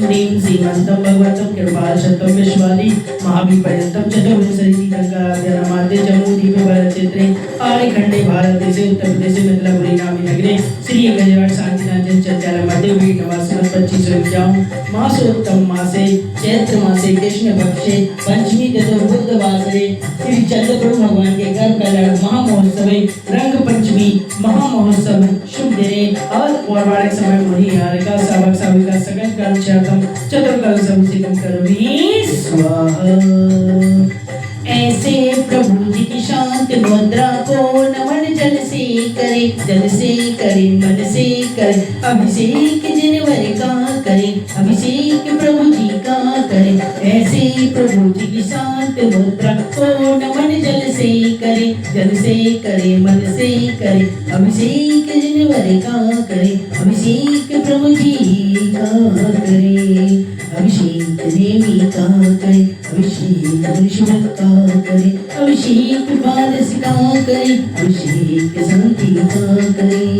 श्रीं श्रीमन्तं भगवन्तं कृपाशतं विश्वादि महावीर पर्यन्तं चतुर्विंशति तीर्थंकराद्यानामाद्य जम्बूद्वीपे भरतक्षेत्रे आर्यखंडे भारत देशे उत्तर प्रदेशे मिथिलापुरी नामी नगरे श्री गजराज शांतिनाथ जैन चैत्यालय मध्य वीर नवासमत 2551 मासोत्तम मासे चैत्र मासे कृष्ण पक्षे पंचमी तिथि बुधवासरे श्री चंद्रप्रभु भगवान के गर्भ कल्याण महामहोत्सव रंग पंचमी महामहोत्सव शुभ दिने और पौराणिक समय मुनि हारिका सावक साविका सकल कर्मचातम चतुर्कल सभिषेकम करोमि स्वाहा। ऐसे प्रभु जी की शांत मुद्रा को नमन जल से करे, जल से करे, मन से करे। अभिषेक जिनवर का करे, अभिषेक प्रभु जी का करे। ऐसे प्रभु जी की शांत मुद्रा को नमन जल से करे, जल से करे, मन से करे। अभिषेक जिनवर का करे, अभिषेक प्रभु जी का करे। अभिषेक देवी का करे, अभिषेक ऋषभ का करे, अभिषेक पारस का करे, अभिषेक शांति का करे।